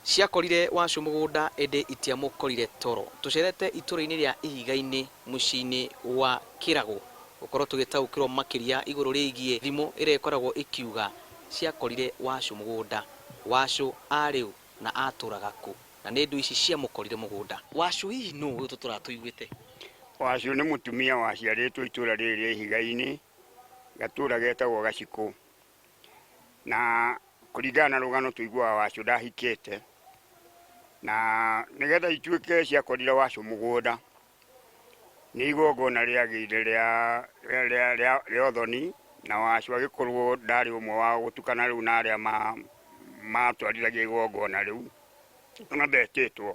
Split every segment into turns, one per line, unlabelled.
Ciakorire Wacũ mũgũnda ĩndĩ itiamũkorire toro. Tũcerete itũra-inĩ rĩa Ihiga-inĩ mũciĩ-inĩ wa Kĩragũ gũkorwo tũgĩtaũkĩrwo makĩria igũrũ rĩgiĩ thimo ĩrĩa ĩkoragwo ĩkiuga ciakorire Wacũ mũgũnda. Wacũ arĩ ũ na atũraga kũ? Na nĩ ndũ ici ciamũkorire mũgũnda. Wacũ hihi nũ ũyũ tũtũraga tũiguĩte?
Wacũ nĩ mũtumia waciarĩtwo itũra rĩrĩ rĩa Ihiga-inĩ, gatũra getagwo Gacikũ. Na kũringana na rũgano tũiguaga Wacũ ndahikĩte, na nĩgetha ituĩke ciakorire Wacũ mũgũnda, nĩ igongona rĩagĩire rĩa, rĩa, rĩa, rĩa ũthoni, na Wacũ agĩkorwo ndarĩ ũmwe wa gũtukana rĩu na arĩa matwarithagia igongona rĩu, ona ndetĩtwo.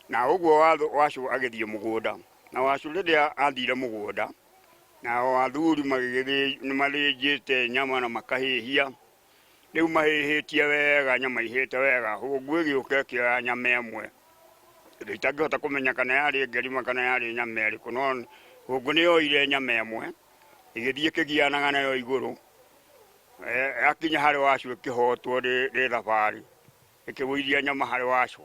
Na ũguo Wacũ agĩthiĩ mũgũnda, na Wacũ rĩrĩa athire mũgũnda, Nao athuri magĩgĩthĩ nĩmathĩnjĩte nyama na makahĩhia, rĩu mahĩhĩtie wega nyama ihĩte wega, hũngũ ĩgĩũka ĩkĩoya nyama ĩmwe, ĩrĩa itangĩhota kũmenya kana yarĩ ngerima kana yarĩ nyama ĩrĩkũ, no hũngũ nĩyoire nyama ĩmwe, ĩgĩthiĩ ĩkĩgianaga nayo igũrũ, yakinya harĩ wacu ĩkĩhotwo nĩ thabarĩ, ĩkĩgũithia nyama harĩ wacu.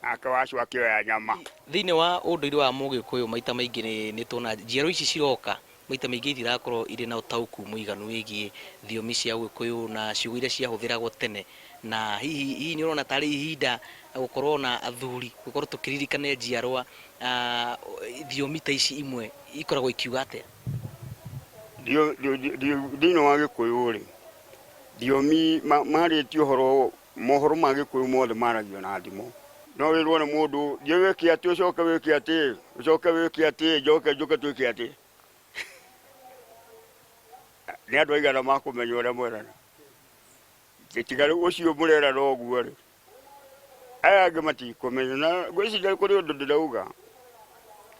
Nake wacu akĩoya nyama.
Thĩinĩ wa ũndũire wa mũgĩkũyũ maita maingĩ nĩ tuona njiaro ici ciroka maita maingĩ itirakorwo irĩ na ũtaũku mũiganu wĩgiĩ thiomi cia ũgĩkũyũ na ciugo iria ciahũthĩragwo tene. Na hihi hihi nĩ ũrona tarĩ ihinda gũkorwo na athuri gũkorwo tũkĩririkania njiarwa thiomi ta ici imwe ikoragwo ikiuga atĩa?
Thĩinĩ wa gĩkũyũ rĩ, thiomi marĩtie ũhoro Mohoro ma Gĩkũyũ mothe maragio na thimo. No wĩrwo nĩ mũndũ, thiĩ wĩke atĩ, ũcoke wĩke atĩ, ũcoke wĩke atĩ, njoke njũke twĩke atĩ. Nĩ andũ aigana makũmenya ũrĩa mwerana? Tiga rĩu ũcio mũrerana ũguo rĩ, aya angĩ matikũmenya. Na ngwĩciria kũrĩ ũndũ ndĩrauga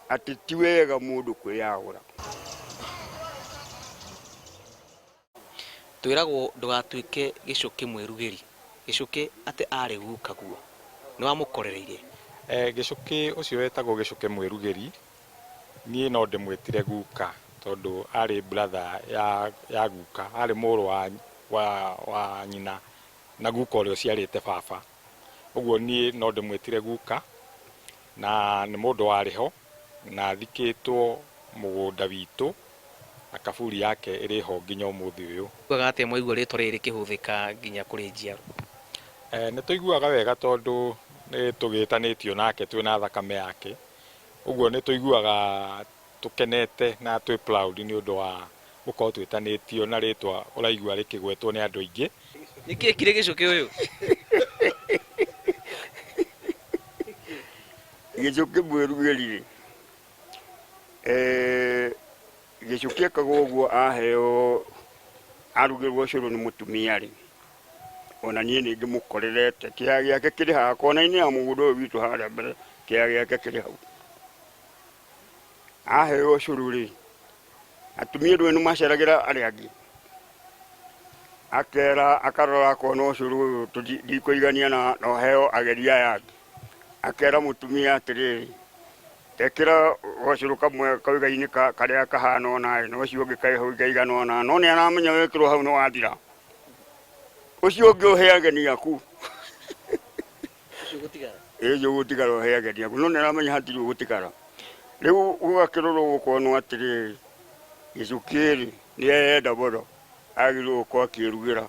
atĩ ti wega mũndũ kwĩyagũra.
Twĩragwo ndũgatuĩke gĩcũkĩ mwĩrugĩri. Gĩcũkĩ atĩ arĩ gukaguo. Nĩwamũkorereire?
Gĩcũkĩ ũcio wetagwo Gĩcũkĩ mwĩrugĩri, niĩ no ndĩmwĩtire guka tondũ arĩ brother ya ya guka, arĩ mũrũ wa wa wa nyina na guka ũrĩa ũciarĩte baba. Ũguo niĩ no ndĩmwĩtire guka, na nĩ mũndũ warĩ ho na athikĩtwo mũgũnda witũ na kaburi yake ĩrĩ ho nginya ũmũthĩ ũyũ.
Ugaga atĩa mwaigua rĩtwa rĩrĩ rĩkĩhũthĩka nginya kũrĩ njiaro?
Nĩ tũiguaga wega tondũ nĩ tũgĩtanĩtio nake twĩ na thakame yake, ũguo nĩ tũiguaga tũkenete na twĩ proud nĩ ũndũ wa gũkorwo twĩtanĩtio na rĩtwa ũraigua rĩkĩgwetwo nĩ andũ aingĩ.
Nĩkĩ ekire gĩcũkĩ ũyũ?
Gĩcũkĩ mwĩrugĩri-rĩ, Gĩcũkĩ ekaga ũguo aheo arugĩrwo ũcũrũ nĩ mũtumia-rĩ, ona niĩ nĩ ngĩmũkorerete. Kĩea gĩake kĩrĩ haha kona-inĩ ya mũgũnda ũyũ witũ harĩa mbere, kĩea gĩake kĩrĩ hau. Aheo ũcũrũ-rĩ, atumia ndũĩ nĩ maceragĩra arĩa angĩ, akera akarora akona ũcũrũ ũyũ ndikũigania na no heo ageni aya angĩ. Akera mũtumia atĩrĩrĩ, Ekĩra gacũrũ kamwe kaũiga-inĩ karĩa kahana ũna ĩ, na ũcio ũngĩ kaigana ũna, no nĩ aramenya wekĩrwo hau nĩ wathira. Ũcio ũngĩ ũhe ageni aku.
Ũcio ũgũtigara?
Ĩ ũcio ũgũtigara ũhe ageni aku, no nĩ aramenya hatirĩ ũgũtigara. Rĩu gũgakĩrorwo gũkonwo atĩrĩrĩ, gĩcukĩ rĩ, nĩ eyenda mũno, agĩrĩirwo gũkorwo akĩrugĩra.